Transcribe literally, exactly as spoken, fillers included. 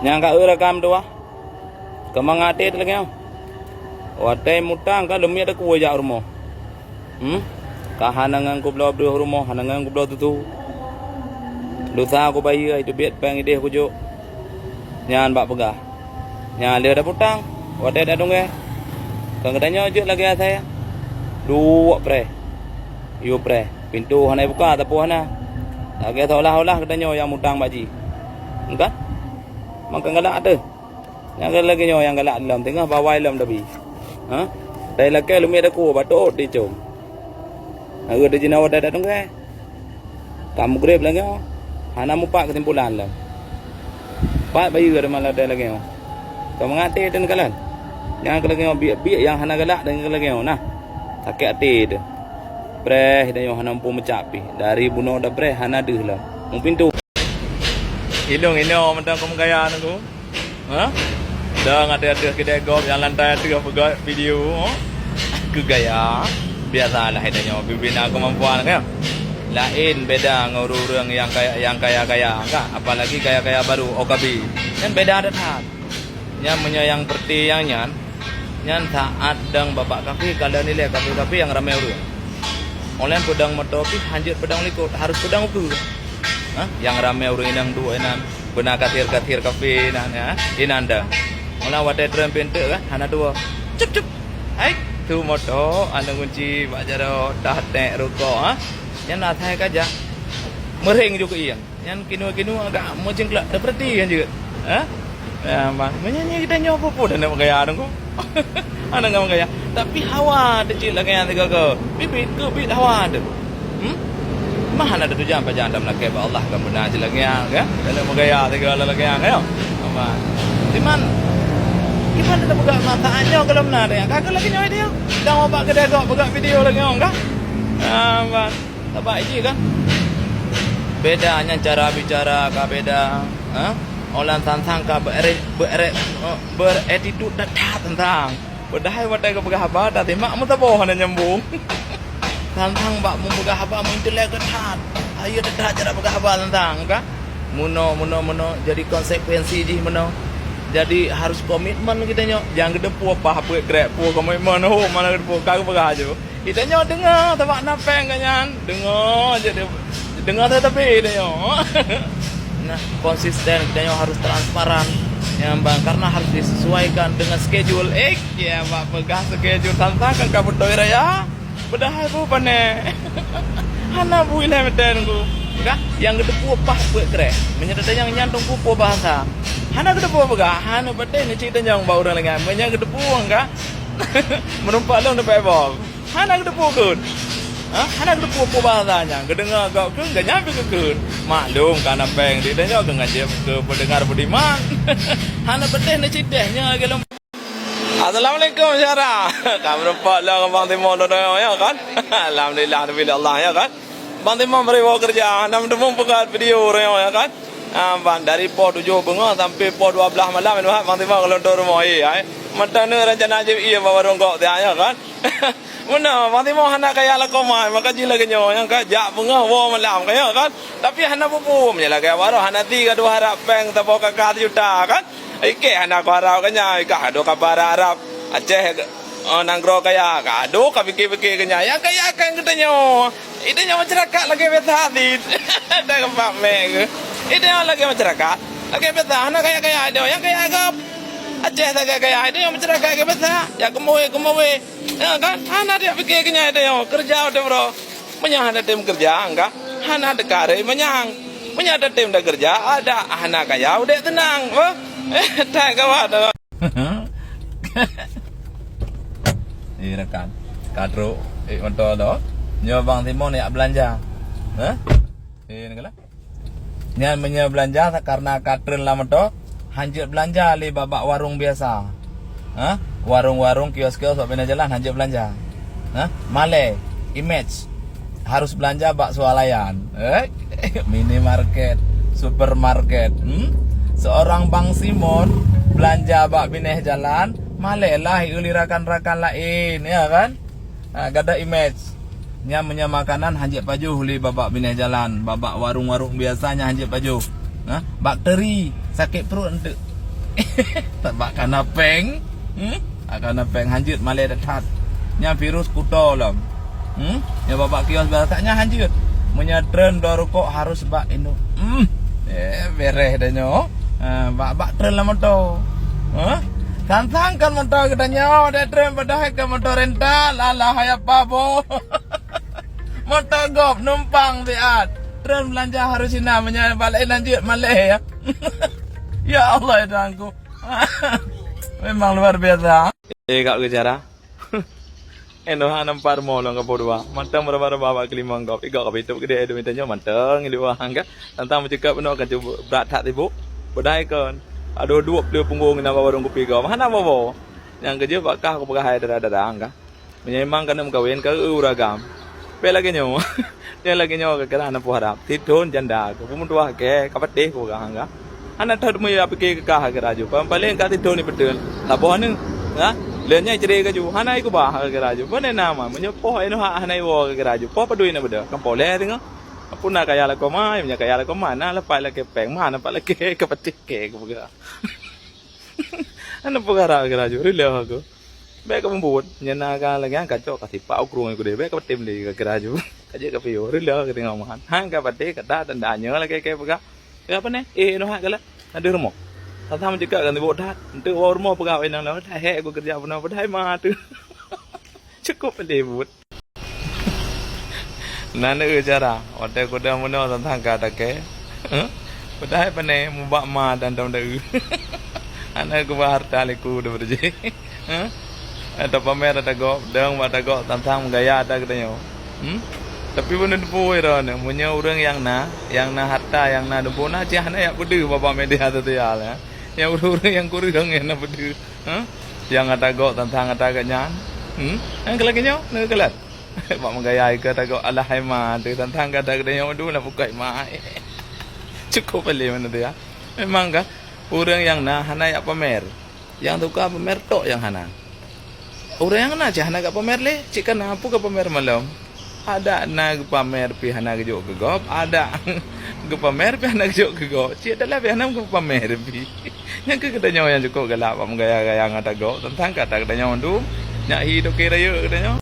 Nyang ka eu rakam tuah. Keumangat até teuh lagèe nyoe. Watèe mutang ka leumiet takue jak rumoh. Hmm? Ka hana ngon kubloe breuh rumoh, hana ngon kubloe tutoe. Lusa kubayeue, teubiet péng idéh kujok. Nyan bak peugah. Nyan lheueh taputang, watèe tatunggèe. Kon geutanyoe jeuet lagèe asèe. Duek preh. Yue preh. Pintoe hana ibuka, sapeue hana. Lagèe seolah-olah geutanyoe nyang mutang bak jih. Kan? Maka galak teuh. Nyang lagèe nyoe nyang galak lom, teungoh bawai lom tabi. Ha? Dai lakèe leumiet takue, batot dicong. Hareuet jinoe watèe tatunggèe. Ka mugreb lagèe nyoe, hana mupat keusimpulan lom. Pat bayeue teuma lagèe nyoe. Keumangat até teuh neukalon. Nyang lagèe nyoe biek-biek nyang hana galak deungon lagèe nyoe nah. Sakét até teuh. Preh, tanyoe hana muphom meucak pih. Dari bunoe tapreh hana deuh lom. Mupintoe. Ilôn inoe mantong keu meugaya nangku. Ha? Dong ateueh-ateueh keudè gob nyang lantai ateueh peugöt video, ha? Keu gaya. Biasalah tanyoe pih bina keumampuan, kan? Laén beda ngon ureueng-ureueng nyang kaya, nyang kaya-kaya, kan? Apalagi kaya-kaya baru, O K B. Nyan beda that-that. Nyan meunyoe nyang peureuté nyang nyan, nyan saát dong babah kafé ka lheueh nilai kafé-kafé nyang ramé ureueng. Óh lheueh peudong moto pih hanjeuet peudong likot, harôh peudong ukeue. Hah? Nyang ramé ureueng inong duek inan, beuna kasier-kasier kafé inan, ya. Inan dong. Óh lheueh watèe treun pinteuk kan, hana tuwoe. Cup, cup. Hai, tu moto, aneuk gunci bak jaroe, dah tèk rukok, ha. Nyan asai ka jak. Meuréng ju keu ié. Nyan kinoe-kinoe agak meucengklak, tapeureuti nyan jeuet. Ha? Ya, bah. Meunyoe nyan geutanyoe peue-peue dan nak meugaya dong ko. Hana ngon meugaya. Tapi hawa teuh cit lagèe nyan sigoe-goe. Biet-biet keubiet hawa teuh. Hmm? Mah hana teutujan pajan lam lakèe bak Allah kan beuna cit lagèe nyan, kan? Dan nak meugaya sigoe lagèe nyan, kan? Bah. Cuman, kiban teupeugah masa nyoe gohlom na deh. Ka lagèe nyoe dia. Dah ubak keudè gok peugah video lagèe nyoe, kan? Ha, bah. Sabab jih kan beda nyan cara bicara ka beda, ha? Óh lheueh sang-sang ka beure-, beure-, beretitut that-that sang-sang. Padahai watèe geupeugah haba, tasimak meusaboh hana nyambong. Sang-sang bak meupeugah haba meuintelek that-that. Ayo that-that cara peugah haba sang-sang ka. Meunoe, meunoe, meunoe, jadi konsekuensi jih meunoe. Jadi harus komitmen geutanyoe. Nyang geuteupue paih peuet krek, pue komitmen, ho, mana geuteupue, ka geupeugah aju. Geutanyoe deungoe, sabab na péng geuh nyan. Deungoe je, deungoe teuh tapi geutanyoe. Nah, konsisten, geutanyoe harus transparan. Nyang bang, karena harus disesuaikan dengan schedule. Eh, ya, bak peugah schedule sang-sang kan ka beutôi raya. Padahai bu pané. Hana bui lé meuteun ku. Ka? Nyang geuteupue paih peuet krek. Meunyoe teunyang nyan teungku pue bahasa. Hana geuteupue peugah, hana patéh neucit tanyong bak ureueng laén. Meunyoe geuteupue ka? Meureumpok lôn dapat boh. Hana geuteupue kheun. Ha? Hana geuteupue peue bahasa nyan. Geudeungoe gob kheun, geuhnyan pih geukheun. Maklum ka na péng di tanyoe keu ngaji keu peudeungar budiman. Hana patéh neucit teh nyoe lagèe lom. Assalamualaikum, syedara. Ka meureumpok lom ngon Bang Timon, ya kan? Alhamdulillah, alhamdulillah, ya kan? Bang Timon bri woe keureuja, hana meuteumé peugah video, ya kan? Ah, ban dari poh tujoh beungoh sampai poh dua belas malam, Bang Timon ka lôn trok rumoh, eh, ai. Mantong na rencana jih, iya, bak warong gok, ya kan? Meunoe, Bang Timon hana kaya lakoe mai, maka jih lagèe nyoe, nyang ka jak beungoh woe malam, kaya kan? Tapi hana peue-peue, meunyoe lagèe baroe hana ti ka dua harap péng saboh K K sijuta, kan? Ikèe hana kuharap keu nyan, ikah adoe ka bak Arab, Aceh, eh, nanggroe kaya, ka adoe ka pike-pike keu nyan. Nyang kaya kan geutanyoe. Geutanyoe masyarakat lagèe biasa cit. Dak keumpak mek keuh. Geutanyoe lagèe masyarakat, lagèe biasa, hana kaya-kaya geutanyoe. Nyang kaya gob. Aceh sagai kaya, geutanyoe masyarakat lagèe biasa. Ya keumawe, keumawe. Ya kan? Hana tajak pike keu nyan geutanyoe. Keureuja watèe baroe. Meunyoe hana tem keureuja, kan? Hana teuka rhot manyang. Meunyoe tatem takeureuja, ada hana kaya udép teunang. Bah? That gawat. Eh, rakan. Ka trok, eh, moto tu. Nyoe Bang Timon jak beulanja. Hah? Eh, ni kala. Nyan meunyoe beulanja karena ka treun lam moto, hanjeuet beulanja lé bak, bak warong biasa. Ha? Warong-warong, kios-kios bak binéh jalan hanjeuet beulanja. Ha? Malèe, image. Harus beulanja bak swalayan. Eh? Minimarket, supermarket. Hmm? Seorang Bang Simon beulanja bak binéh jalan, malèe lah eu lé rakan-rakan laén, ya kan? Ha, gada image. Nyan meunyoe makanan hanjeuet pajoh lé bak, bak binéh jalan, bak, bak warong-warong biasa nyan hanjeuet pajoh. Ha? Bakteri, sakét pruet eunteuk. Bak kana péng. Hmm? Bak kana péng hanjeuet malée that-that. Nyan virus kuto lom. Hmm? Nyan bak-bak kios biasa nyan hanjeuet. Meunyoe treun dua rukok harus bak inong. Hmm. Eh, bereh dah nyoe. Ha, bak-bak treun lam moto. Ha? Sang-sang kon moto geutanyoe, deh treun padahai kon moto rental. Alah, hai apa boh. Moto gob numpang siat. Treun beulanja harus ina meunyoe bak laén lanjut malée ya. Ya Allah ya Tuhanku. Memang luar biasa. Eh, kak bicara. Eno hana par mo lom kapo dua. Mantong berubah-ubah bak kelimong gob. Igok kapi tu gede demi tanyoe mantong di luar angka. Tantang mencekap eno kan cuba berat that sibuk. Bedai kon. Aduh dua puluh punggung ina bak warung kopi gob. Hana bobo. Nyang keujeuet bak kah aku peugah hai dada-dada angka. Meunyoe imang keuneuk meukawen ka eu uragam. Bèk lagèe nyoe. Nyang lagèe nyoe ka kira hana peuharab. Sithon janda keu peumeutuah kèe ka patéh keu ureueng ka. Hana that meuyue pike keu kah keu laju. Paléng-paléng ka sithon ipeuteun. Saboh aneuk. Ha? Lheueh nyan cre keu laju. Hana ikuba keu laju. Pane nama? Meunyoe poh inoe hak hana iwoe keu laju. Poh padui na beudôh. Kampoleh teungoh. Apuna kaya lakoe ma, meunyoe kaya lakoe ma, na lepai lakèe pèng, ma na pat lakèe ka patéh kèe keu peugah. Hana peuharab keu laju. Rileuh aku. Bèk ka mubuet, nyan na ka lagèe nyan ka cok ka sipak u krueng u keudè, bèk ka patem lé ka kira ju. Ka jeuet ka piôh, rila ka teungoh meuhan. Han ka patéh ka that dan nyoe lagèe kèe peugah. Ka pane? Eh, noh hat galak. Na deuh rumoh. Tham-tham jeuet ka sibuk that. Enteuk woe rumoh peugah inong lôn, "Hai, hek ku keureuja bunoe padahai ma teuh." Cukôp lé buet. Na neueu cara, watèe kudong bunoe tantang ka takèe. Heh? Padahai pane mubak ma dan dong deu. Hana keubah harta liku daripada jih. Heh? Tapamer tagok, dong bak tagok tantang meugaya ata geutanyoe. Hmm? Tapi bunoe teupeu droeneuh, meunyoe ureueng nyang na, nyang na harta, nyang na dumpuna, cit hana jak peudeuh bak media sosial, ya. Nyang ureueng-ureueng nyang kureueng nyang na peudeuh. Heh? Nyang ata gok tantang ata geuh nyan. Hmm? Nyang keu lagèe nyoe, neukalon. Bak meugaya ika tagok alah hai ma teuh tantang gata geutanyoe dum na pukoi ma. Cukôp lé mana tu ya. Memang ka ureueng nyang na hana jak pamer. Nyang tuka pamer tok nyang hana. Ureueng nyang na cit hana jak pamer lé, cit kana peue ka pamer malom. Adak na geupamer pih hana geujok keu gob, adak geupamer pih hana geujok keu gob. Cit dalam pih hana geupamer pih. Nyang keu geutanyoe nyang cukôp galak bak meugaya-gaya ngon ata gok tantang ka ata geutanyoe dum. Nyak hi toke rayeuk geutanyoe.